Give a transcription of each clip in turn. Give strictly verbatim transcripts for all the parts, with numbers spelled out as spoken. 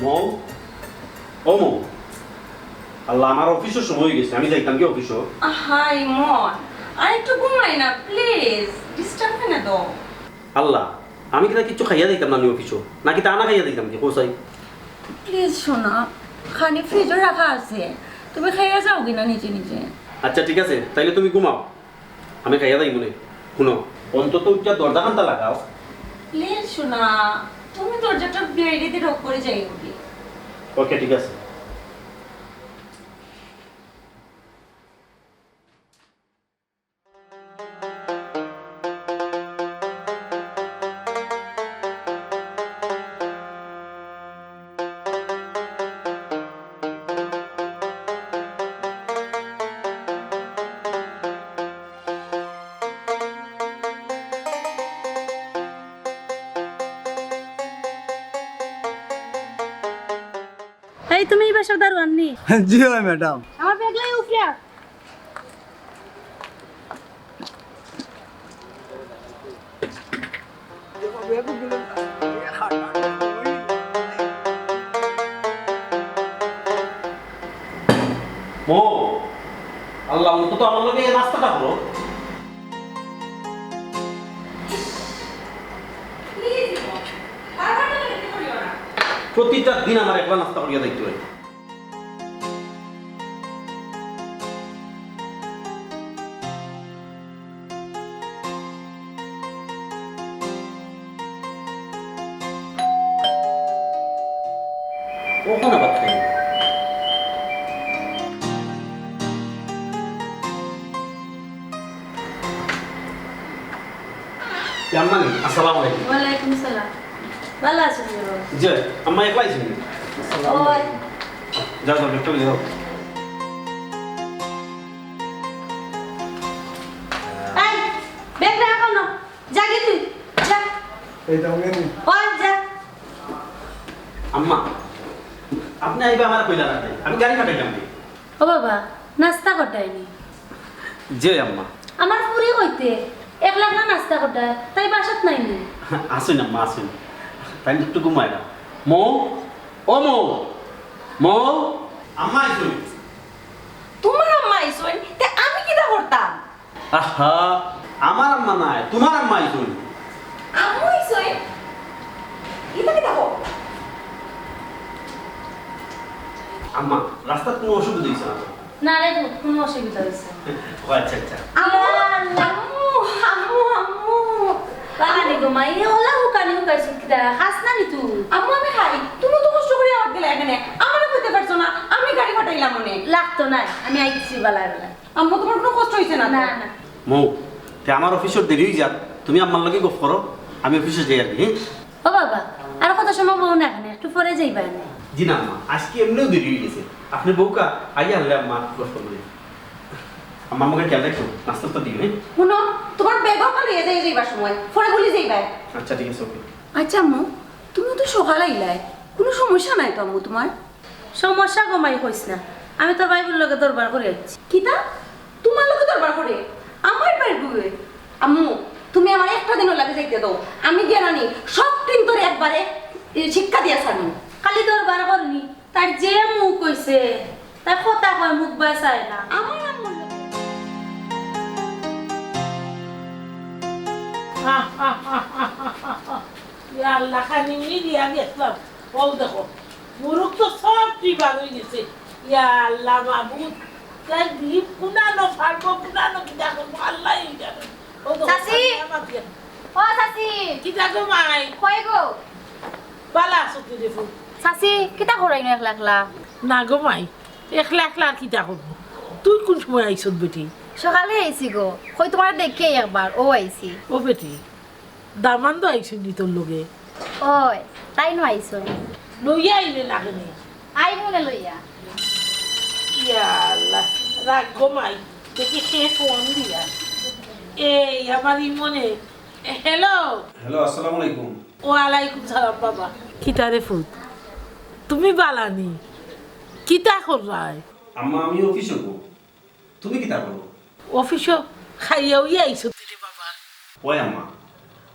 মৌ, ও মৌ, আল্লাহ, আমার অফিসর সময় অই গেছে, আমি যাইতাম গি অফিসো। হায় মন, আর একটু ঘুমাই না, প্লিজ, ডিস্টার্ব অয় না তো। আল্লাহ, আমি কিতা কিচ্ছু খাইয়া যাইতাম না নি অফিসো, নাকি তা না খাইয়া যাইতাম গি, কও চাই? প্লিজ সোনা, খানি ফ্রিজো রাখা আছে, তুমি খাইয়া যাওগি না নিজে নিজে। আচ্ছা, ঠিক আছে, তাইলে তুমি ঘুমাও। আমি খাইয়া যাইমুনে। হুনো, অন্তত উঠিয়া দরজাখানটা লাগাও। প্লিজ সোনা, তুমি দরজাটা বেড়ি দি লক করি যাইওগি। ওকে, ঠিক আছে। এই, তুমি ই বাসার দারোয়ান নি? জি অয়, ম্যাডাম। আমার ব্যাগ লই উপরে আও। মৌ, আল্লাহ, অন্তত আমার লগে এই নাস্তাটা করো। প্রতিটা দিন আমার একলা নাস্তা করিয়া যাইতে অয়। অখন আবার খাই। এ আম্মা নি? আসসালামু আলাইকুম। ওয়ালাইকুম সালাম। ভালা আছো নি বাবা? জি, আম্মা একলা আইছইন নি? ওই। যাও, যাও, ব্যাগটা লইয়া যাও। এই, ব্যাগ রাখো না। যা গি তুই, যা। এই দাও, এই নে। ওই, যা। আম্মা, আপনে আইবা আমারে কইলা না, আমি গাড়ি পাঠাইলাম নি। ও বাবা, নাস্তা কররায় নি? জি আম্মা। আমার ফুরি কইতে, একলা একলা নাস্তা কররায়, তাই বাসাত নাই নি? আছইন আম্মা, আছইন। তাই একটু ঘুমাইরা। মৌ, ও মৌ, মৌ, আম্মা আইছইন। তুমার আম্মা আইছইন? তে আমি কিতা করতাম? আহা, আমার আম্মা নায়, তুমার আম্মা আইছইন। আম্মা আইছইন? ইতা কিতা কও? আম্মা, রাস্তাত কুনু অসুবিধা অইছে না তো? না রে পুত, কুনু অসুবিধা অইছে না। ও আচ্ছা, আচ্ছা। আম্মু, আম্মু, আম্মু, আম্মু। বাবা নি গো মাই, অলা হুকানি হুকাইছো কিতা? খাস না নি তুই? আম্মু, আমি খাই। তুমি তো কষ্ট করি আওয়াত দিলা এখানে। আমারে কইতে পারছো না, আমি গাড়ি পাঠাইলাম অনে। লাগতো নায়, আমি আইছি বালায় বালায়। আম্মু, তুমার কুনু কষ্ট অইছে না তো? না, না। মৌ, তে আমার অফিসর দেরি অই যার, তুমি আম্মার লগে গফ করো, আমি অফিসো যাই আর কি, হ্যাঁ? ও বাবা, আর কত সময় বও না এখানে, একটু পরে যাইবা নে। জি না আম্মা, আইজকে এমনেউ দেরি অই গেছে। আপনে বউক্কা, আইয়া হারলে আম্মা গফ করমু নে। আম্মা, আম্মারে খেয়াল রাখিও, নাস্তা তো দিও, হ্যাঁ? হুনো, তুমার ব্যাগ অখান লইয়া যাইবার সময়, পরে ভুলি যাইবায়। আচ্ছা, ঠিক আছে, ওকে। আচ্ছা আম্মু, তুমি তো সকাল আইলায়, কুনু সমস্যা নাই তো আম্মু তুমার? সমস্যা গো মাই কইস না, আমি তোর ভাইবর লগে দরবার করি আইছি। কিতা? তুমার লগে দরবার করে? আমার ভাইবর লগে? আম্মু, তুমি আমারে একটা দিনর লাগি যাইতে দেও, আমি গিয়া নানি সব তিনতরে একবারে, এ, শিক্ষা দিয়া ছাড়মু। খালি দরবার করনি, তার যে মুখ অইছে, তার কথা কয় মুখ বায় চায় না। আমার আম্মুর লগে। ইয়া আল্লাহ, খানি মিলিয়া গেছলাম। অউ দেখো, মুরুখ তো সবটি বার অই গেছে। ইয়া আল্লাহ মাবুদ, তাই দিন কুনানো ফারবো, কুনানো কিতা করবো, আল্লাহই জানে। অউ দেখো, চাচি! খানি আমার দিয়া। ও চাচি! কিতা গো মাই? কই গো? বালা আছো তুই রে ফুল? চাচি, কিতা কররায় নি একলা একলা? না গো মাই, একলা একলা আর কিতা করমু? তুই কুন সময় আইছত বেটি? সকালে আইছি গো। কই তুমারে দেখিয়াই একবার, অউ আইছি। ও বেটি, দামান্দ আইছইন নি তোর লগে? অয়, তাইনও আইছইন। লইয়া আইলে না কেনে? আইমুনে লইয়া। ইয়া আল্লাহ, রাখ গো মাই, দেখি কে ফোন দিয়া। এই আমার ইমনে। হ্যালো। হ্যালো, আসসালামু আলাইকুম। ওয়ালাইকুম সালাম বাবা। কিতা রে ফুত, তুমি বালা নি? কিতা কররায়? আম্মা, আমি অফিসো গো। তুমি কিতা করো? অফিসো খাইয়া উইয়া আইছো রে বাবা। ওই আম্মা,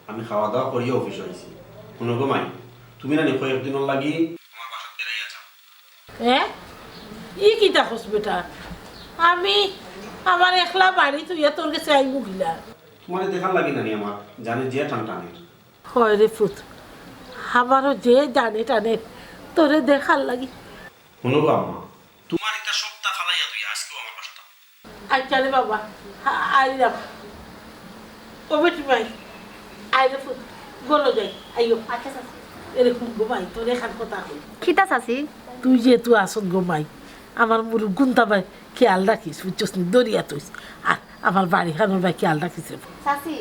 আমি খাওয়া দাওয়া করিয়া অফিসো আইছি। হুনো গো মাই, তুমি নানি কয়েকদিনর লাগি আমার বাসাত হ্যাঁ? ই কিতা কস বেটা? আমি আমার একলা বাড়ি থইয়া তোর গেছে আইমু কিলা? তোমারে দেখার লাগি নানি আমার জানে জিয়া টান টানের। হয় রে পুত, আমারও যে জানে টানে তোরে দেখার লাগি। হুনো গো আম্মা, তোমার ইতা সবটা ফালাইয়া তুই আজকেও আমার বাসাত। আচ্ছা রে বাবা, আ-, আইলাম। ও বেটি মাই, আয় রে পুত, ঘরো যাই, আইও। আচ্ছা চাচি। এরে হুন গো মাই, তোরে একখান কথা কই। কিতা চাচি? তুই যেহেতু আছত গো মাই, আমার মুরুগ গুন্তা বায় খেয়াল রাখিস, বুঝছস নি? দরিয়া তুই। আর আমার বাড়িখানর বায় খেয়াল রাখিস রে পুত। চাচি,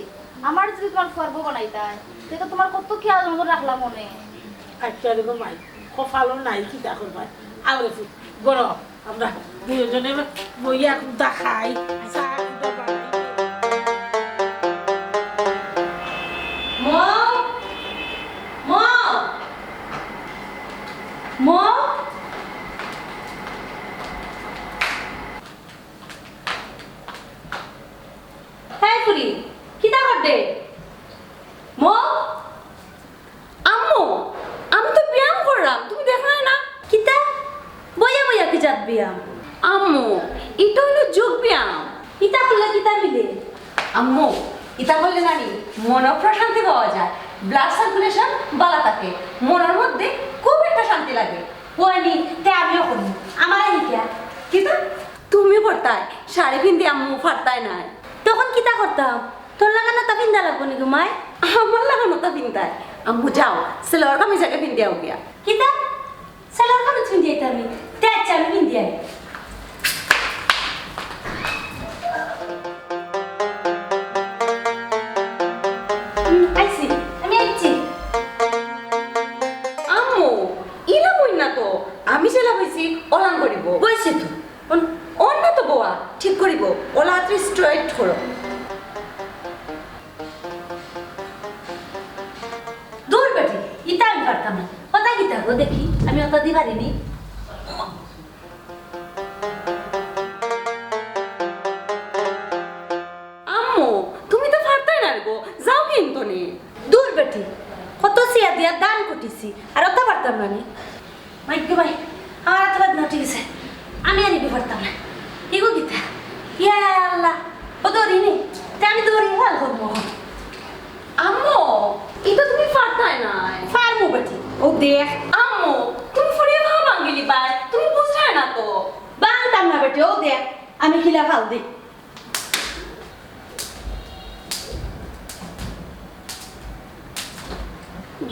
আমারে যদি তোমার ফুয়ার বউ বানাইতায়, তে তো তোমার কত খেয়াল যত্ন রাখলাম অনে। আচ্ছা রে গো মাই, কপালও নাই, কিতা করবায়? আও রে পুত, ঘরো, আমরা দুইজনে বইয়া কুন্তা খাই, চা কুন্তা বানাই। মম! মম! মম! এই ফুরি, কিতা কররে? মম? আম্মু, আমি তো ব্যায়াম কররাম, তুমি দেখরায় না? কিতা? বইয়া বইয়া কি জাত ব্যায়াম? আম্মু, ইটা অইলো যোগ ব্যায়াম। ইতা করলে কিতা মিলে? আম্মু, ইতা করলে নানি মনো প্রশান্তি পাওয়া যায়, blood circulation ভালা থাকে, মনর মধ্যে খুব একটা শান্তি লাগে। ও আনি, তে আমিও করি। আমারে নিকিয়া? কিতা? তুমি করতায়? শাড়ি পিন্দি আম্মু পারতায় নায়। তখন কিতা করতাম? তোর লাখান অতা পিন্দা লাগবো নি গো মাই? আমার লাখান অতা পিন্দায়? আম্মু যাও, সালোয়ার কামিজ আগে পিন্দি আও গিয়া। কিতা? সালোয়ার কামিজ পিন্দি আইতাম আমি? তে আচ্ছা, আমি পিন্দি আই। হুম, আইছি, আমি আইছি। আম্মু, ইলা বই না তো, আমি যেলা বইছি, অলান করিব। বইছি তো। অন-, অন না তো বওয়া, ঠিক করিব। অলা আত্রে straight করো। দূর বেটি, ইতা আমি পারতাম না। অতা কিতা গো দেখি, আমি অতা দি পারি নি। আম্মু, তুমি তো পারতায় না গো, যাও কিন্তু নে। দূর বেটি, কত ছিয়া দিয়া ধান কুটিছি, আর অতা পারতাম না নি। মাই গো মাই, আমার আতো বেদনা উঠি গেছে, আমি আর ইগু পারতাম না। ইগু কিতা? ইয়া আল্লাহ, ও দড়ি নি, তে আমি দড়ি ফাল করবো। আম্মু, ইতা তুমি পারতায় নায়। পারমু বেটি, ও দেখ। আম্মু, তুমি ফুরিয়ে ভাঙিলিবায়, তুমি বুঝরায় না তো। ভাঙতাম না বেটি, ও দেখ, আমি কিলা ফাল দেই।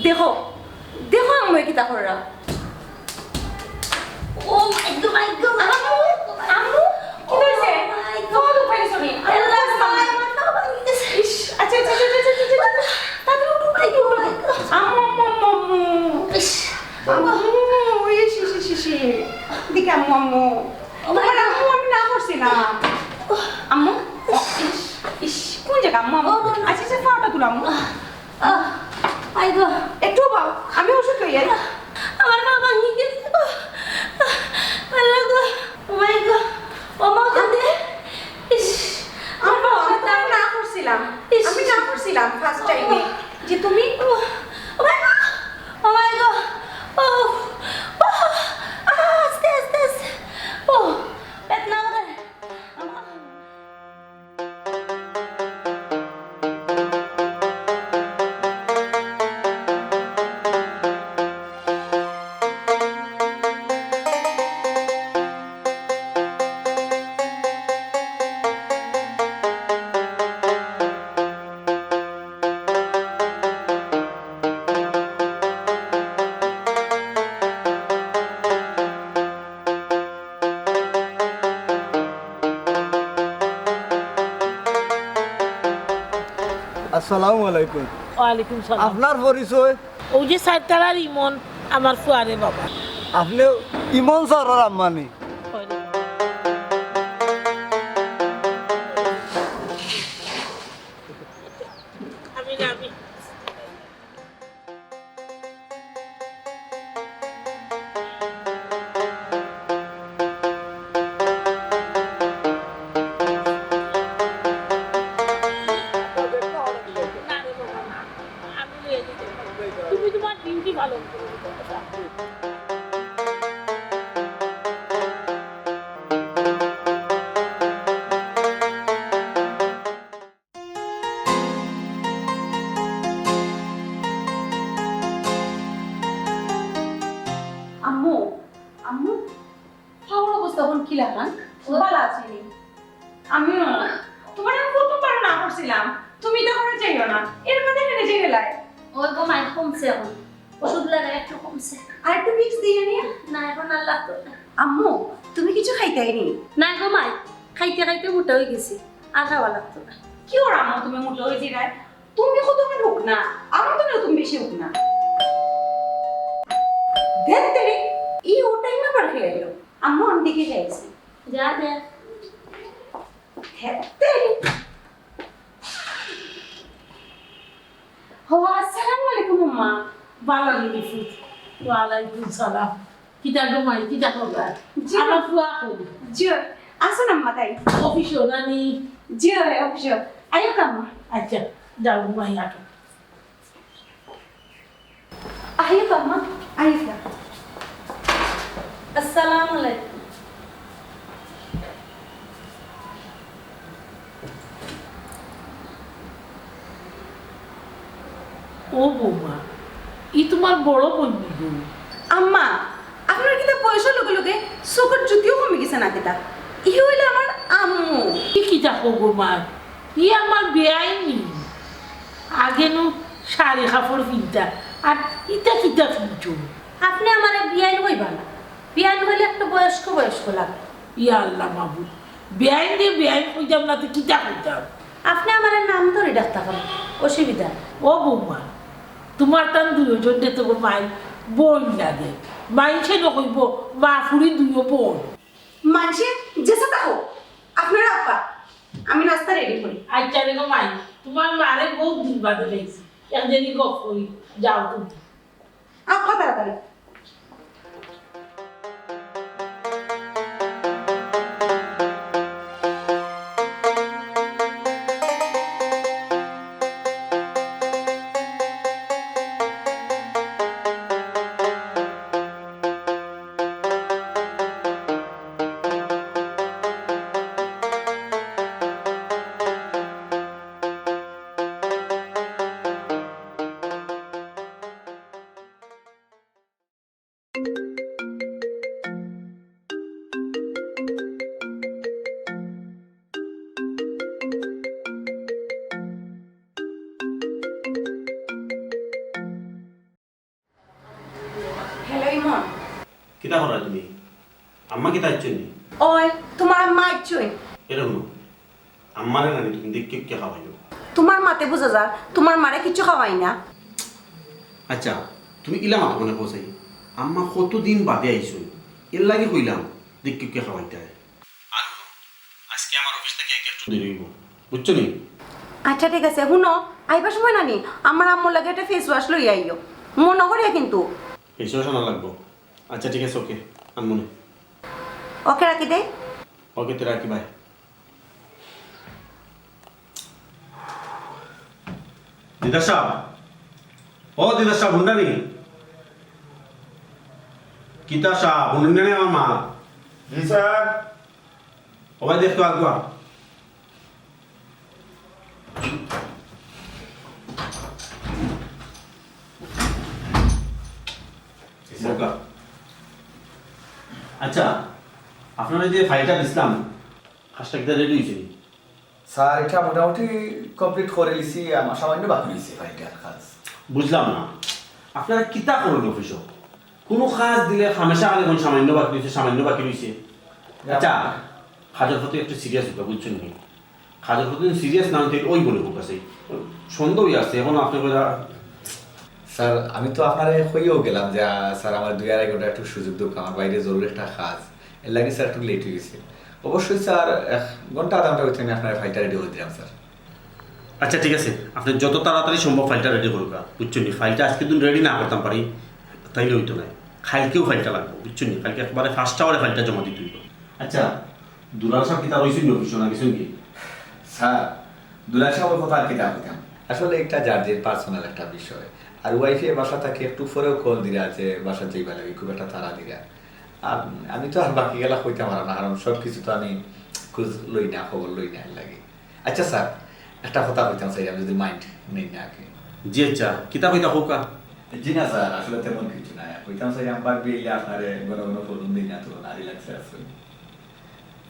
দেখো, দেখো আম্মু কিতা কররা। Oh my God, my God, আম্মু, আম্মু, কিতা অইছে? Oh my God. তোমার তো উপায় নেই। আমি আল্লাহ, বুঝলাম না। আমার তো ভাঙি গেছে। ইস, আচ্ছা, আচ্ছা, আচ্ছা। তাড়াতাড়ি উঠো, উঠো, উঠো। আম্মু, আম্মু, আম্মু, আম্মু। ইস, আম্মু, ইস, ইস, ইস, ইস। দেখি আম্মু, আম্মু। Oh my God. আম্মু, আমি না করছি না। আম্মু, ইস, ইস, কোন জায়গা আম্মু, আম্মু? Oh, no, no. আচ্ছা, আচ্ছা, পাওটা তুলো আম্মু। আহ, আই গো। একটু বাও, আমি ওষুধ লই আই। আমার পা ভাঙি গেছে গো। আল্লাহ গো। Oh my God. ও মা গো দে। ইস, আমার পা ভাঙি গেছে। আমি না করছিলাম। ইস। আমি না করছিলাম first time-এ। যে তুমি Oh, oh my God. Oh my God. Oh, oh, আহ, আস্তে, আস্তে, আস্তে। Oh, বেদনা করে। আসসালামু আলাইকুম। ওয়ালাইকুম সালাম। আপনার পরিচয়? ওই যে চাইরতলার ইমন, আমার ফুয়ারে বাবা। আপনি ইমন স্যারর আম্মা নি? আমি রাবি। তুমি তোমার ডিউটি পালন করো। কিলা খান? ভালা আছইন নি? আমিও। তুমারে আমি প্রথমবার না করছিলাম, তুমি ইতা করি যাইও না, এর বাদে হেনে যাই গেলায়। ওই গো মাই, কমছে এখন, ওষুধ লাগাই একটু কমছে। আর একটু ভিক্স দিয়া নিয়া? না, এখন আর লাগতো না। আম্মু, তুমি কিছু খাইতায় নি? না গো মাই, খাইতে খাইতে মোটা অই গেছি, আর খাওয়া লাগতো না। কি ওর আম্মু, তুমি মোটা অই যাইরায়? তুমি কতখান হুকনা, আমার তো নতুন বেশি হুকনা। দেখ তেরি, ই ও টাইম আবার খেয়ে এলো। আম্মু, আমি দেখি যাইছি। যা দেখ। দেখ তেরি। ও, আসসালামু আলাইকুম আম্মা। ওয়ালাইকুম সালাম। কিতা গো মাই, কিতা খবর? জি। আমার ফুয়া কই? জি, আছইন আম্মা তাই। অফিসো নানি? জি, অফিসো। আইও আম্মা। আচ্ছা, যাও মাই, আটো। আইও আম্মা, আইও। আসসালামু আলাইকুম। ও বৌমা, ই তুমার বড় বইন নি গো? আম্মা, আপনার কিতা বয়সর লগে লগে চকুর জুতিও কমি গেছে না কিতা? ই অইলে আমার আম্মু। ই কিতা কও গো মাই? ই আমার বেয়াইন নি। আগে নু শাড়ি কাপড় পিনতা, আর ইতা কিতা পিনতো? আপনে আমারে বিয়াইন কইবা না, বিয়াইন কইলে একটু বয়স্ক বয়স্ক লাগে। ইয়া আল্লাহ মাবুদ, বেয়াইনরে বেয়াইন কইতাম না তো কিতা কইতাম? আপনে আমারে নাম ধরি ডাকতা পারইন, অসুবিধা নাই। ও বৌমা, তুমার তান দুইওজনরে তো গো মাই বইন লাগে, মাইনষে নু কইবো মা ফুড়ি দুইও বইন। মানষে যেছা থাকো, আপনার আব্বা, আমি নাস্তা রেডি করি। আচ্ছা রে গো মাই, তুমার মারে বউত দিন বাদে পাইছি, এক দেরি গপ করি, যাও তুমি। আব্বা তাড়াতাড়ি। হ্যালো ইমন। কিতা কররায় তুমি? আম্মা কিতা আইছইন নি? ওই, তুমার আম্মা আইছইন। এরকম আম্মারে নানি তুমি দেখিয়া খাওয়াইও। তুমার মাতে বুঝা যার, তুমার মারে কিচ্ছু খাওয়াই না। আচ্ছা, তুমি ইলা মাতো কেনে কও চাই? আম্মা কতদিন বাদে আইছইন, এরলাগি কইলাম দেখিয়া খাওয়াইতায়। আর হুনো, আজকে আমার অফিস থাকি আইতে একটু দেরি অইবো, বুঝছো নি? আচ্ছা ঠিক আছে, হুনো, আইবার সময় নানি আমার আম্মুর লাগি একটা ফেস ওয়াশ লইয়া আইও, মনো করিয়া কিন্তু। ফেস ওয়াশ আনা লাগবো। আচ্ছা ঠিক আছে, ওকে, আনমুনে। ওকে, রাখি দেই। ওকে, তে রাখি, বাই। দিদার সাব, ও দিদার সাব, হুনরা নি? কিতা সাব, হুনরা নি আমার মাত? জি স্যার। ও ভাই, দেখতো আগুয়া। জি স্যার। আচ্ছা, আপনারে যে ফাইলটা দিছলাম, কাজটা কিতা রেডি অইছে নি? স্যার, ইটা মোটামুটি কমপ্লিট করিলিছি, আমার সামান্য বাকি রইছে ফাইলটার কাজ। বুঝলাম না, আপনারা কিতা করইন অফিসো? কুনু কাজ দিলে হামেশা খালি কইন সামান্য বাকি রইছে, সামান্য বাকি রইছে। আচ্ছা, কাজর প্রতি একটু সিরিয়াস অইবা, বুঝছইন নি? কাজর প্রতি সিরিয়াস না অইন তে অইবো নি, বুঝছইন? সন্দেহ অইয়া আছে, এখন আপনে কইরা স্যার, আমি তো আপনারে কইয়াও গেলাম যে, আহ, স্যার, আমারে দুই আড়াই ঘন্টা একটু সুযোগ দেউক্কা, আমার বাইরে জরুরি একটা কাজ, এরলাগি স্যার একটু লেট অই গেছে। অবশ্যই স্যার, এক ঘন্টা আধা ঘন্টার ভিতরে আমি আপনারে ফাইলটা রেডি করি দিরাম স্যার। আচ্ছা ঠিক আছে, আপনে যত তাড়াতাড়ি সম্ভব ফাইলটা রেডি করউক্কা, বুঝছইন নি? ফাইলটা আইজকুর দিন রেডি না করতাম পারি, তাইলে অইতো নায়। কাইলকেউ ফাইলটা লাগবো, বুঝছইন নি? কাইলকে একবারে ফার্স্ট আওয়ারে ফাইলটা জমা দিতে অইবো। আচ্ছা, দুলাল সাব কিতা রইছইন নি অফিসো, না গেছইন গি? স্যার, দুলাল সাবর কথা আর কিতা কইতাম, আসলে ইটা যার যার পার্সোনাল একটা বিষয়। আর ওয়াইফে বাসা থাকি একটু পরেউ কল দিরা যে বাসাত যাইবার লাগি, খুব একটা তাড়া দিরা। আর আমি তো আর বাকিগুলা কইতাম পাররাম না, কারণ সব কিছু তো আমি খোঁজ লই না, খবর লই না, এরলাগি। আচ্ছা স্যার, একটা কথা কইতাম চাইরাম, যদি মাইন্ড নেইন না আর কি। জি আচ্ছা, কিতা কইতা কউক্কা? জি না স্যার, আসলে তেমন কিছু না। কইতাম চাইরাম, ভাবি আইলে আপনারে ঘন ঘন ফোন দেই না তো, না রিল্যাক্সে আছইন।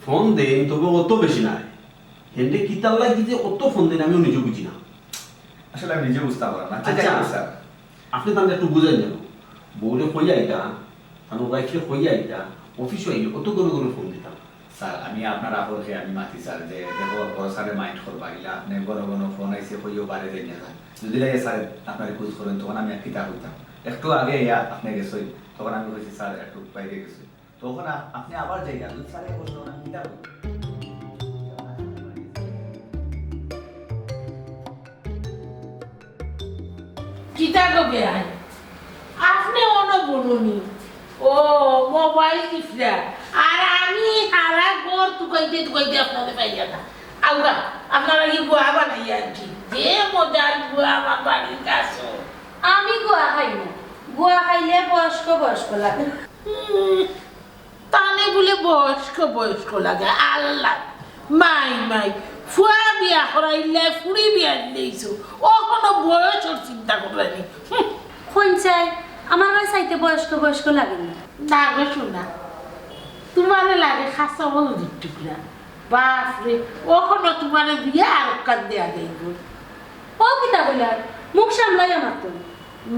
ফোন দেইন, তবে অত বেশি নায়। হেনরে কিতার লাগি যে অত ফোন দেইন, আমিও নিজে বুঝি না। আসলে আমি নিজে বুঝতাম পারলাম না। আচ্ছা, আচ্ছা। যাই হোক, স্যার। আপনে তানরে একটু বুঝাইন যেন। বউরে কইয়া আইতা, তান ওয়াইফরে কইয়া আইতা, অফিসো আইলে অত ঘন ঘন ফোন দিতা। স্যার, আমি আপনার আপরকে আমি মাতি, স্যার, যে দেখো, বড় স্যারে mind করবা, ইলা আপনে ঘন ঘন ফোন আইছে কইও বারে যাই না, স্যার। যদি লাগে স্যার আপনারে খুঁজ করেন, তখন আমি আর কিতা কইতাম। একটু আগে ইয়া আপনে গেছই, তখন আমি কইছি, "স্যার, একটু বাইরে গেছি।" তখন আ-, আপনে আবার যাইরা, যদি স্যারে কষ্ট না কিতা করবো? কিতা গো বেয়াই? আপনে অনো বড়নি। ও, মোবাইল টিপরা। আর আমি হারা ঘর তুকাইতে তুকাইতে আপনারে পাইয়া না। আউগা, আপনার লাগি গুয়া বানাইয়া আনছি। যে মজার গুয়া আমার বাড়ির গাছো। আমি গুয়া খাই না। গুয়া খাইলে বয়স্ক বয়স্ক লাগে। হুম, তানে বুলে বয়স্ক বয়স্ক লাগে, আল্লাহ। মাই, মাই, ফুয়া বিয়া করাইলে, ফুড়ি বিয়া দিলেইছো, অখনো বয়সর চিন্তা কররায়নি। হুম। কইন চাই, আমার কাছে চাইতে বয়স্ক বয়স্ক লাগে না। না গো সোনা, তুমারে লাগে খাসা হলুদ টুকরা। বাপ রে, অখনো তুমারে বিয়া আর কান দেয়া যাইব। ও কিতা কইলা? মুখ সামলাইয়া মাতো।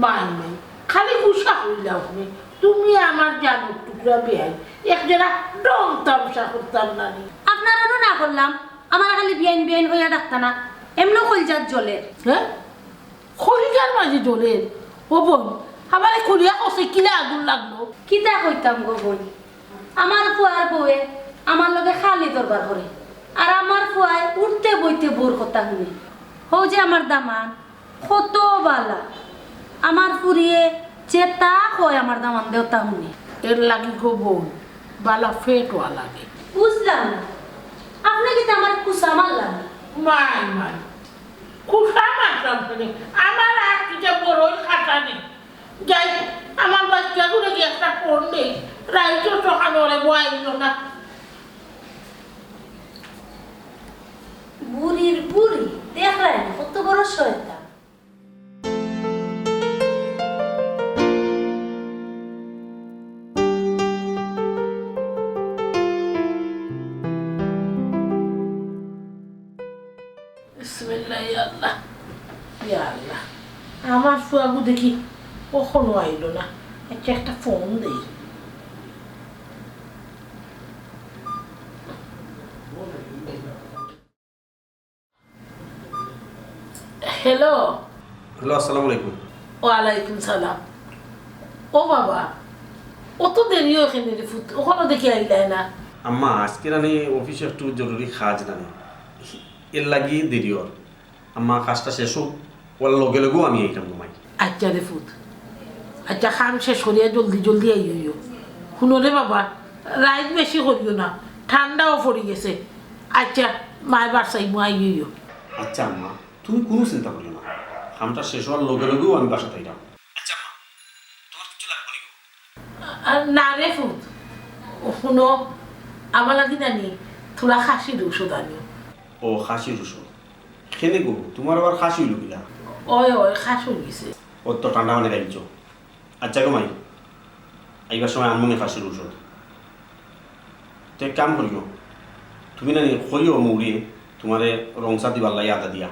মাই নাই, খালি গুসা কইলাও তুমি। তুমি আমার জানর টুকরা বেয়াই, এক জেরা ডং তামশা করতাম না নি। আপনারারও না করলাম, আমার খালি বিয়াইন বিয়াইন কইয়া ডাকতা না, এমনও কইলজাত জ্বলের। হ্যাঁ? কইলজার মাঝে জ্বলের? ও বইন, আমারে খুলিয়া কছে কিলা আগুন লাগলো? কিতা কইতাম গো বইন, আমার ফুয়ার বউয়ে আমার লগে খালি দরবার করে, আর আমার ফুয়ায় উঠতে বইতে বউর কথা হুনে। হউ যে আমার দামান, কত বালা। আমার ফুড়িয়ে যেতা কয় আমার দামান্দে অতা হুনে। এর লাগি গো বইন, বালা ফেট অওয়া লাগে। বুঝলাম না, আপনে কিতা আমারে কুসা মারলা? মাই, মাই, কুসা মারতাম কেনে? আমার আর কিতা বড়ই খাটা নেই। যাই, আমার বাচ্চাগুরে গিয়া একটা ফোন দেই, রাইতো তো কানো রে বইন না। বুড়ির বুড়ি, দেখরায়নি কত বড় শয়তান। বিসমিল্লাহ, ইয়া আল্লাহ, ইয়া আল্লাহ। আমার ফুয়াগু দেখি অখনো আইলো না। আচ্ছা, একটা ফোন দেই। হ্যালো। হ্যালো, আসসালামু আলাইকুম। ওয়ালাইকুম সালাম। ও বাবা, অত দেরি অয় কেনে রে ফুত, অখনো দেখি আইলায় না। আম্মা, আইজকে নানি অফিসো একটু জরুরি কাজ নানি, এর লাগি দেরি অর। আম্মা, কাজটা শেষ অউক, অর লগে লগেউ আমি আইতাম ঘুমাই। আচ্ছা রে ফুত, আচ্ছা, কাম শেষ করিয়া জলদি জলদি আইও। হুনো রে বাবা, রাইত বেশি করিও না, ঠান্ডাও পড়ি গেছে। আচ্ছা, মায় বাসাইমু, আইও। আচ্ছা আম্মা, তুমি কুনু চিন্তা করিও না, কামটা শেষ অওয়ার লগে লগেউ আমি বাসাত আইরাম। আচ্ছা আম্মা, তুমার কিচ্ছু লাগবো নি গো? আ, না রে ফুত, হুনো, আমার লাগি নানি থুড়া খাসির ঔষধ আনিও। ও, খাসির ঔষধ। কেনে গো, তুমার আবার খাসি অইলো কিলা? অয়, অয়, খাসি অইগেছে। অত ঠান্ডা পানি খাইছো। আচ্ছা গো মাই, আইবার সময় আনমুনে খাসির ঔষধ। তে এক কাম করিও, তুমি নানি কইও মৌরিয়ে তুমারে রং চা দিবার লাগি আদা দিয়া।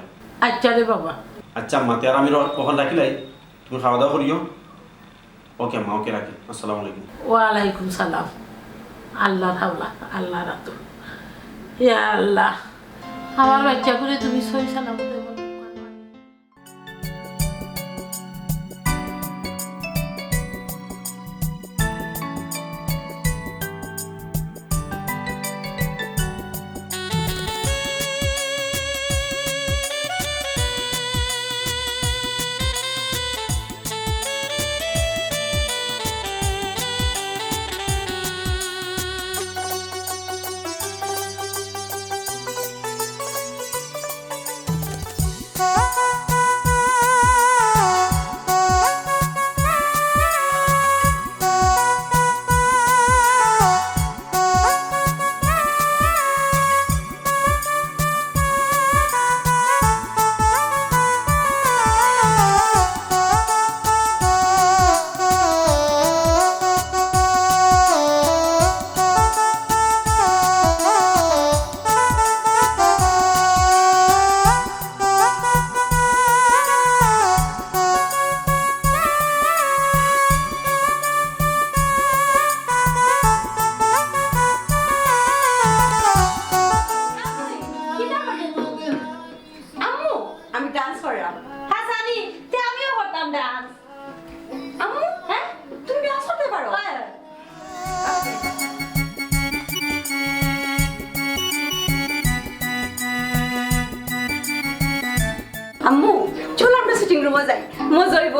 আচ্ছা রে বাবা। আচ্ছা আম্মা, তে আর আমি র-, অখন রাখিলাই, তুমি খাওয়া দাওয়া করিও। ওকে আম্মা, ওকে, রাখি। আসসালামু আলাইকুম। ওয়ালাইকুম সালাম। আল্লাহর হাওলা, আল্লাহর আতো। ইয়া আল্লাহ, আমার বাচ্চাগুরে তুমি সহি সালামতে বলো।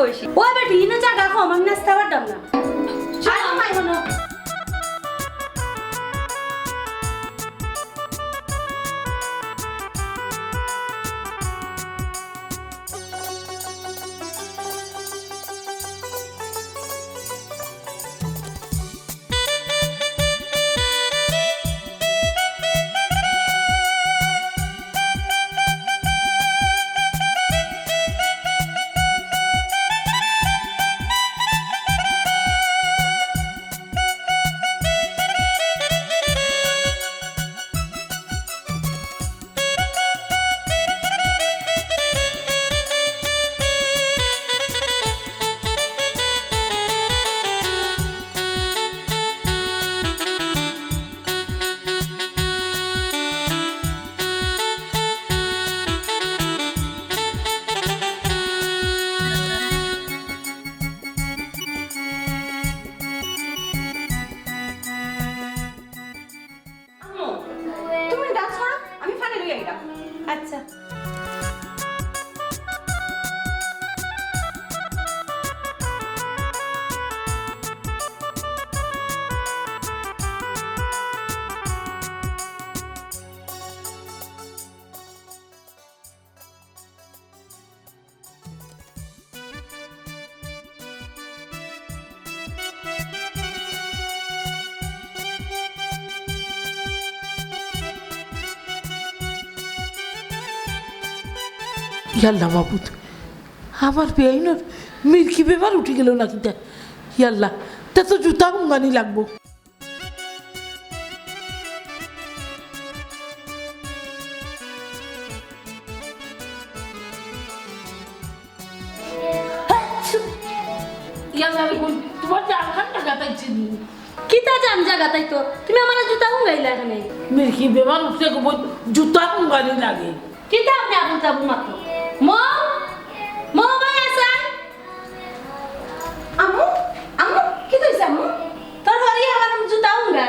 ও বেটি, ইনো জাগা কম, আমি নাচতাম পারতাম না। আয়, আয়, আয়, হুনো। আম্মু, তুমি dance করো, আমি পানি লইয়া আইরাম। আচ্ছা। ইয়াল্লা মাবুদ, আমার বেআইনর মির্কি বেমার উঠি গেল না কিতা? ইয়াল্লা, তে তো জুতা হুঙ্গানি লাগবো। ইয়াল্লা রে বোন, তুমার জান খান জাগাত আইছে নি? কিতা জান জাগাত আইতো? তুমি আমারে জুতা হুঙ্গাইলা কেনে? মির্কি বেমার উঠছে গো বোন, জুতা হুঙ্গানি লাগে। কিতা আপনে আবুল তাবুল মাতো? মো, মো ভাই আছে? আম্মু, আম্মু, কিতা অইছে আম্মু? তোর হরি আমার জুতা হুঙ্গা।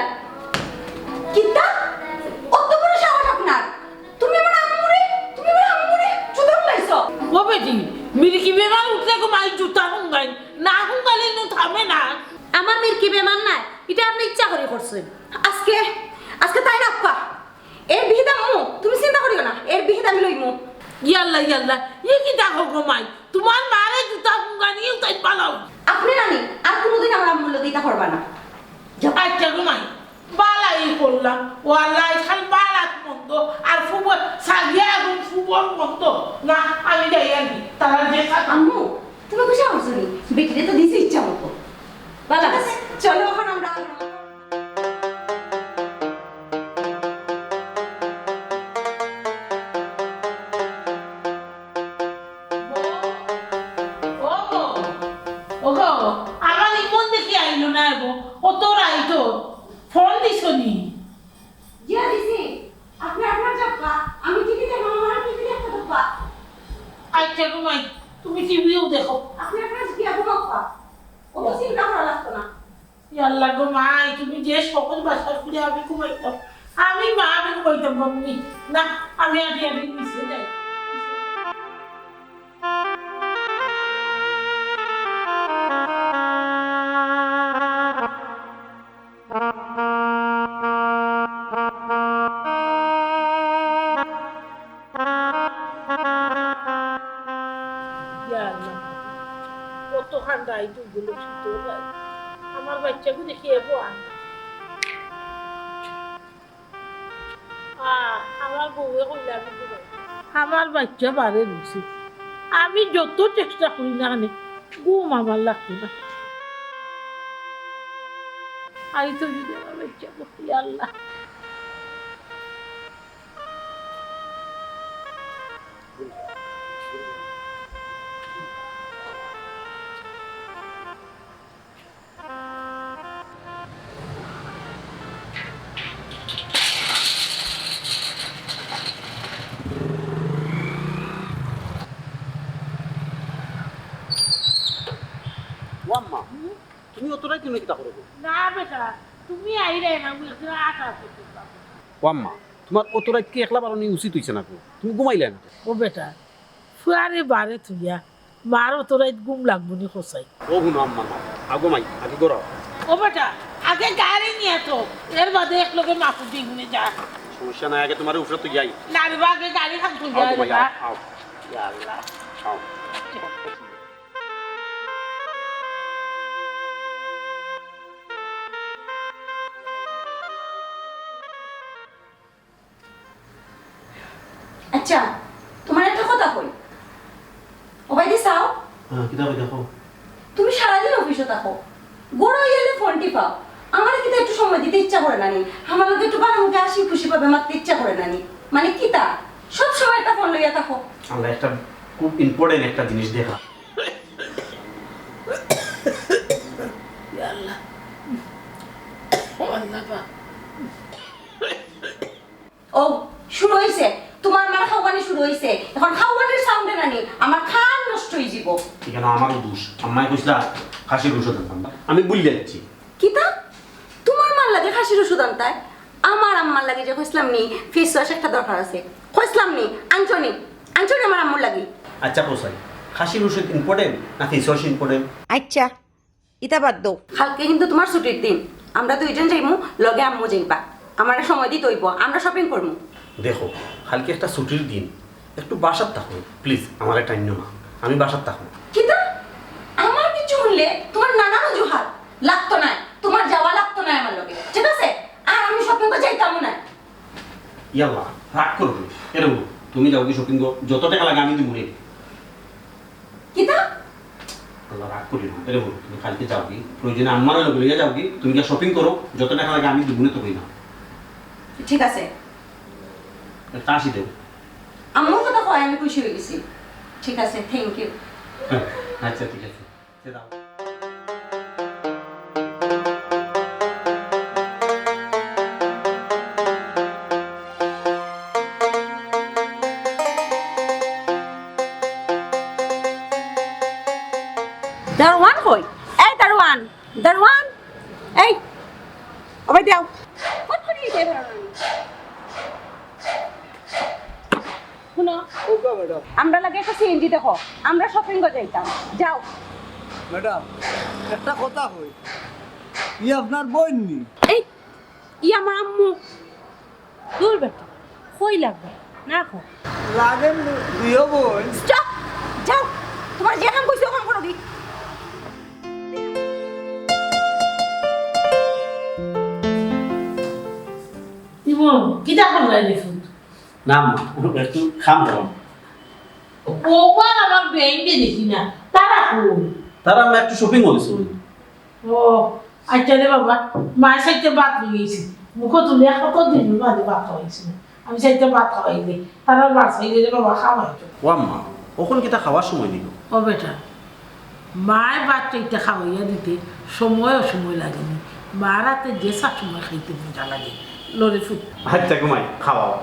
কিতা? অত বড় সাহস আপনার? তুমি আমার আম্মুরে, তুমি আমার আম্মুরে জুতা হুঙ্গাইছো? ও বেটি, মির্কি বেমার উঠলে গো মাই জুতা হুঙ্গাই, না হুঙ্গাইলে নু থামে না। আমার মির্কি বেমার নাই, ইটা আপনে ইচ্ছা করি করছইন। আজকে, আজকে তাই রাখবা। এর বিহিত আম্মু, তুমি চিন্তা করিও না, এর বিহিত আমি লইমু। ইয়াল্লা, ইয়াল্লা, ই কিতা কও গো মাই? তুমার মারে জুতা হুঙ্গানিও তাই পালাও। আপনে নানি আর কুনুদিন আমার আম্মুর লগে ইতা করবা না। যাও। আচ্ছা গো মাই, বালাই করলাম। ও আল্লাহ, আজকাল বালাত বন্ধ, আর ফুবর সাজিয়া এবং ফুবর বন্ধ। না, আমি যাই আর কি। তারা যে সাথে আম্মু, তুমি খুশি হচ্ছ নি? বেটিরে তো দিছি ইচ্ছা মতো। বালা। ঠিক আছে, চলো এখন আমরা ও গো, ও গো, আমার ইমন দেখি আইলো না গো, অত রাইত, ফোন দিছো নি? জি, দিছি। আপনে আপনার যাবা, আমি টিভি দেখবো, আমার টিভি দেখতে দেবা। আচ্ছা গো মাই, তুমি টিভিও দেখো। আপনে আপনার গিয়া ঘুমাবা। অত চিন্তা করা লাগতো না। ইয়াল্লা গো মাই, তুমি যে সহজ ভাষা শুনে আমি ঘুমাইতাম। আমি মা, আমি ঘুমাইতাম, মাম্মি। না, আমি আগে আগে নিচে যাই। ইয়া আল্লাহ, কত ঠান্ডা এই দুধগুলো শীতল লাগে। আমার বাচ্চাকে দেখি এবো আন। আহ, আমার বউয়ে কইলে আমি ঘুমাই। আমার বাচ্চা বারে রইছে। আমি যত চেষ্টা করি না কেনে, ঘুম আমার লাগতো না। আই তো যদি আমার বাচ্চা, ইয়া আল্লাহ। ও আম্মা, তুমি অত রাইত কিতা করো গো? না বেটা, তুমি আইরায় না, মুই একদিন আটা আছে। ও আম্মা, তুমার অত রাইত কি একলা বারনি উচিত অইছে না গো? তুমি ঘুমাইলায় না? ও বেটা, ফুয়ারে বারে থইয়া মার অত রাইত ঘুম লাগবো নি কছাইন? ও হুনো আম্মা, না। আগো মাই, আগে গড়াও। ও বেটা, আগে গাড়ি নিয়া তো, এর বাদে এক লগে মাফু দিমুনে যা। সমস্যা নাই, আগে তুমারে উপরে তুই যাই। না রে বা, আগে গাড়ি খান তুই আগো যাই মাই, রে বা। আও, আও। ইয়া আল্লাহ। আও। আচ্ছা, তুমারে একটা কথা কই। ওবায়দি চাও? হ্যাঁ, কিতা কই দেখো। তুমি সারাদিন অফিসো থাকো, ঘরো আইলে ফোন টিপাও। আমারে কিতা একটু সময় দিতে ইচ্ছা করে না নি? আমার লগে একটু ভালা মুখে হাসি খুশি ভাবে মাততে ইচ্ছা করে না নি? মানে কিতা? সব সময় একটা ফোন লইয়া থাকো। আল্লাহ, একটা খুব important একটা জিনিস দেখা। ইয়া আল্লাহ। ও আল্লাহ পাক। ও, শুরু অইছে। তুমার মার খাওয়ানি শুরু অইছে। এখন খাওয়ানির সাউন্ডে নানি আমার খান নষ্ট অইযিবো। ইখানো আমারও দোষ। আম্মায় কইছলা খাসির ঔষধ আনতাম না। আমি ভুলি যাইছি। কিতা? তুমার মার লাগি খাসির ঔষধ আনতায়? আমার আম্মার লাগি যে কইছলাম নি, face wash একটা দরকার আছে। কইছলাম নি, আনছো নি? আনছো নি আমার আম্মুর লাগি? আচ্ছা, কও চাই, খাসির ঔষধ important না face wash important? আচ্ছা, ইতা বাদ দেও। কালকে কিন্তু তুমার ছুটির দিন, আমরা দুইজন যাইমু, লগে আম্মু যাইবা। আমারে সময় দিতে অইবো, আমরা shopping করমু। দেখো, কালকে একটা ছুটির দিন, একটু বাসাত থাকো, please, আমারে টাইম নিও না, আমি বাসাত থাকো। কিতা? আমার কিচ্ছু হুনলে তুমার নানান অজুহাত, লাগতো নায়, তুমার যাওয়া লাগতো নায় আমার লগে, ঠিক আছে? আর আমি shopping তো যাইতামও না। ইয়াল্লা, রাগ করো না। এরে বউ, তুমি যাওগি shopping করো, যত টেকা লাগে আমি দিমুনে। কিতা? আল্লাহ, রাগ করিও না। এরে বউ, তুমি কালকে যাওগি, প্রয়োজনে আম্মারে লগে লইয়া যাওগি, তুমি গিয়া shopping করো, যত টেকা লাগে আমি দিমুনে তো কইলাম। ঠিক আছে। একটা হাসি দেও। আম্মুর কথা কওয়ায় আমি খুশি অইগেছি। ঠিক আছে, thank you। আচ্ছা, ঠিক আছে। দারোয়ান কই? এই দারোয়ান, দারোয়ান, এই, ওবায়দি আও। কই গেছে দারোয়ান? হুনো, ওগো ম্যাডাম। আমরার লাগি একটা সিএনজি দেখো, আমরা শপিং করতে যাইতাম। যাও। ম্যাডাম, একটা কথা কই, ই আপনার বইন নি? এই, ই আমার আম্মু। দূর বেটা, কই লাগবে? না কো। লাগের নি, দুইও বইন। স্টপ! যাও, তুমারে যে কাম কইছি, ও কাম করো কি? ইমন, কিতা করলাই রে ফুত? না, আম্মা, একটু কাম করো। ও আর আমার বেইন দেখি না, তারা কই? তারা, আম্মা, একটু শপিং করছে। ও, আচ্ছা রে বাবা, মায় চাইরটা ভাত লই আইছে। মুখো তুলিয়া কত দিন বাদে ভাত খাওয়াইছি না। আমি চাইরটা ভাত খাওয়াই দেই। তারা ভাত খাইলে রে বাবা, খাওয়াই তো। ও আম্মা, অখন কিতা খাওয়ার সময় নি? ও বেটা, মায় ভাত চাইরটা খাওয়াইয়া দিতে সময় অসময় লাগে নি। মার আতে যে সব সময় খাইতে মজা লাগে। লো রে ফুত। আচ্ছা গো মাই, খাওয়াও।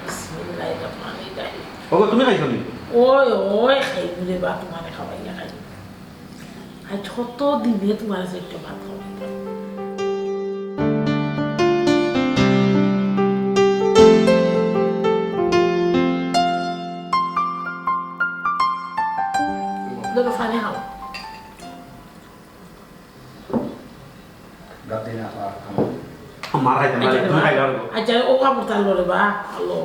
বিসমিল্লাহির রহমানির রহিম। ওগো, তুমি খাইছো নি? ওই, ওই, খাইমু রে বা, তুমারে খাওয়াইয়া খাইমু। আইজ কত দিনে তুমারে চাইরটা ভাত খাওয়াইলাম। ধরো, পানি খাও। গাদি না, আর খাও। মার খাইতাম না, আচ্ছা, তুমি খাইলাও। আচ্ছা, ও কাপড় তার লড়ে বা, ভালো।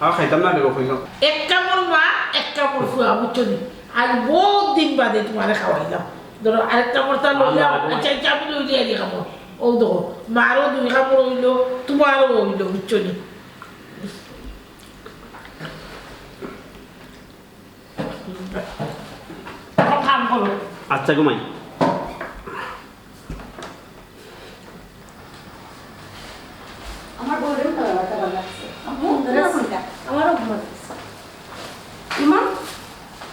আর খাইতাম না, দেখো, কইলাম। এক কামড় মা, এক কামড় ফুয়া, বুঝছো নি? আর বহুত দিন বাদে তুমারে খাওয়াইলাম। ধরো, আরেক কামড় তার লইলাম। আচ্ছা, আচ্ছা, আমি লইলি আর এই কামড়। ও দেখো, মারও দুই কামড় অইলো, তুমারও অইলো, বুঝছো নি? এখন কাম করো। আচ্ছা গো মাই। আমার বউরেও কালারটা ভালা লাগছে। আম্মু, সুন্দর আছে। আমারও ভালা লাগছে। ইমন,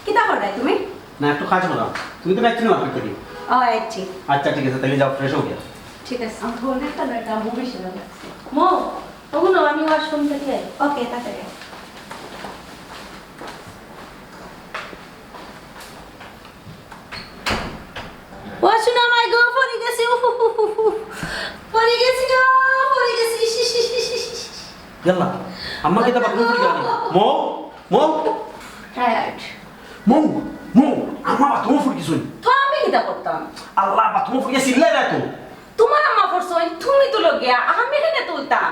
কিতা কররায় তুমি? না, একটু কাজ কররাম। তুমি তো যাইতে না মার্কেট থাকি? ও, আইচ্ছা। আচ্ছা, ঠিক আছে, তাইলে যাও, ফ্রেশ হও গিয়া। ঠিক আছে। আমার বউরের কালারটা আম্মু বেশি ভালা লাগছে। মো, ওগুলো আমি ওয়াশরুম থাকি আই। ওকে, তাড়াতাড়ি আও। ও সোনা মাই গো, পড়ি গেছি, উফ, উফ, উফ, উফ। পড়ি গেছি গো, পড়ি গেছি, ইস, ইস, ইস। ইয়াল্লা, আম্মা কিতা বাথরুম পড়ি গেল? মো, মো। টায়ার্ড। মো, আম্মা বাথরুমো পড়ি গেছইন। তো আমি কিতা করতাম? আল্লাহ, বাথরুমো পড়ি গেছইন, চিল্লাইরায় তো। তুমার আম্মা পড়ছইন, তুমি তুলো গিয়া, আমি কেনে তুলতাম?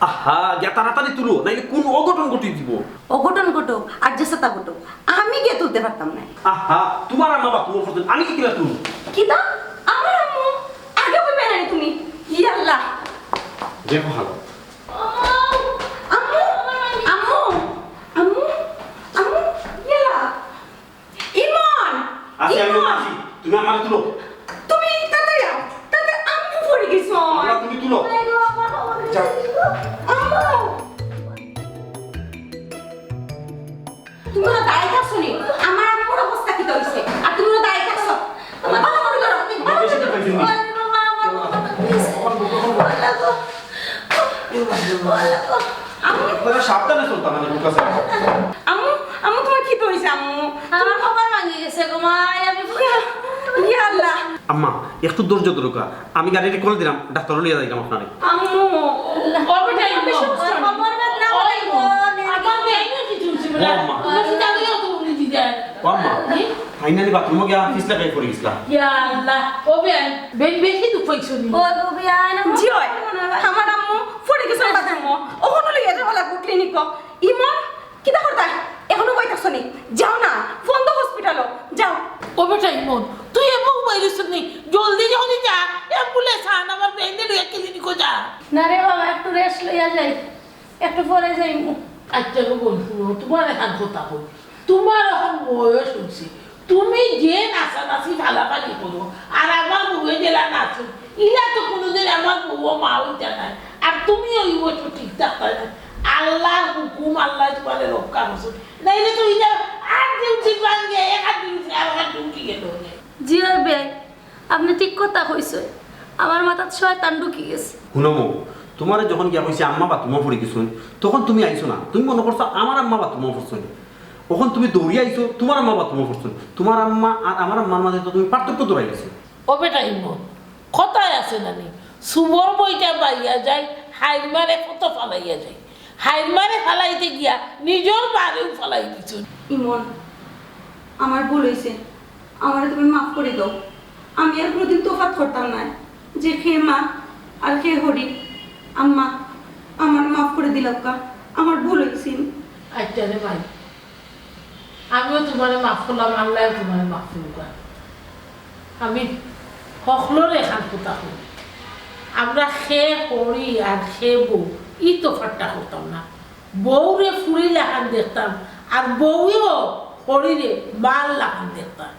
আহা, গিয়া তাড়াতাড়ি তুলো, নাইলে কুন অঘটন ঘটি দিব। অঘটন ঘটুক, আর যেতা ঘটুক, আমি গিয়া তুলতে পারতাম না। আহা, তুমার আম্মা বাথরুমো পড়ছইন, আমি কিলা তুলমু? কিতা? আমার আম্মু? আগে কইবায় নানি তুমি? ইয়া আল্লাহ। দেখো হালত। আম্মু! আম্মু! আম্মু! আম্মু! ইয়া আল্লাহ! ইমন! আছি, আমি ইমন! আছি। তুমি আমারে তুলো। তুমি তাড়াতাড়ি আও। তাড়াতাড়ি আম্মু পড়ি গেছইন। আম্মা, তুমি তুলো। যাও। আম্মু! তুমি অনো দাঁড়াই থাকছো নি? আমার আম্মুর অবস্থা কিতা অইছে? আর তুমি অনো দাঁড়াই থাকছো? ভালা করি ধরো। বেশি তো পাইছি নি। আম্মু! একবারে সাবধানে চলতাম মানে, বুকা স্যার। আম্মু, আম্মু, তুমার কিতা অইছে, আম্মু? আমার কপাল ভাঙি গেছে গো মাই, আমি ইয়া, ইয়া আল্লাহ। আম্মা, একটু ধৈর্য ধরুক্কা, আমি গাড়িরে কল দিরাম, ডাক্তারো লইয়া যাইরাম আপনারে। আম্মু, ও বেটা, ইমন। ও আম্মা। ও আম্মা, তাইন নানি বাথরুমো গিয়া পিছলা খাই পড়ি গেছলা। ইয়া আল্লাহ, ও বেন, বেন বেশি দুখ পাইছো নি? জি অয়, আমার আম্মু পড়ি গেছইন বাথরুমো, অখনউ লইয়া যাওয়া লাগবো ক্লিনিকো। ইমন, কিতা করতায়? অখনউ বই থাকছো নি? যাও না, ফোন দেও হসপিটালো, যাও। ও বেটা ইমন, তুই এমন বাইরে নি, জলদি জলদি যা, অ্যাম্বুলেন্স আন, আমার বেনরে লইয়া ক্লিনিকো যা। না রে বাবা, একটু রেস্ট লইয়া যাই, একটু পরে যাইমু। আচ্ছা গো বইন, হুনো, তুমারে একখান কথা কই, তুমার অখন বয়স অইছে, তুমি যে নাচানাচি ফালাফালি করো, আর আমার বউয়ে যেলা নাচে, ইলা তো কুনুদিন আমার বউও মা অইতা নায়। আর তুমি অউ বয়সো ঠিক থাকতায় নায়। আল্লার হুকুম, আল্লায় তুমারে রক্ষা করছইন। নাইলে তো ইলা আর ডিউটি ভাঙ্গে, এক আত ডিউটি, আর এক আত ডিউটি গেল। জি অয় বেয়াই, আপনে ঠিক কথা কইছইন। আমার মাথাত শয়তান ঢুকি গেছে। হুনো মো, তুমারে যখন গিয়া কইছি আম্মা বাথরুমো পড়ি গেছইন, তখন তুমি আইছো না। তুমি মনো করছো আমার আম্মা বাথরুমো পড়ছইন। অখন তুমি দৌড়িয়া আইছো, তুমার আম্মা বাথরুমো পড়ছইন। তুমার আম্মা আর আমার আম্মার মাঝে তো তুমি পার্থক্য ধরাই গেছো। ও বেটা ইমন, কথায় আছে নানি, সুবর বইটা বাইয়া যায়, হাইর মারে কত ফালাইয়া যায়। হাইর মারে ফালাইতে গিয়া নিজর মারেও ফালাই দিছইন। ইমন, আমার ভুল অইছে, আমারে তুমি মাফ করি দেও। আমি আর কুনুদিন তফাত করতাম নায় যে কে মা আর কে হরি। আম্মা, আমারে মাফ করি দিলাউক্কা, আমার ভুল অইছে। আচ্ছা রে ভাই, আমিও তুমারে মাফ করলাম, আল্লায়ও তুমারে মাফ করুক্কা। আমি হকলরে একখান কথা কই, আমরা কে হরি আর কে বউ, ই তফাতটা করতাম না। বউরে ফুড়ি লাখান দেখতাম, আর বউয়েও হরিরে মার লাখান দেখতাম।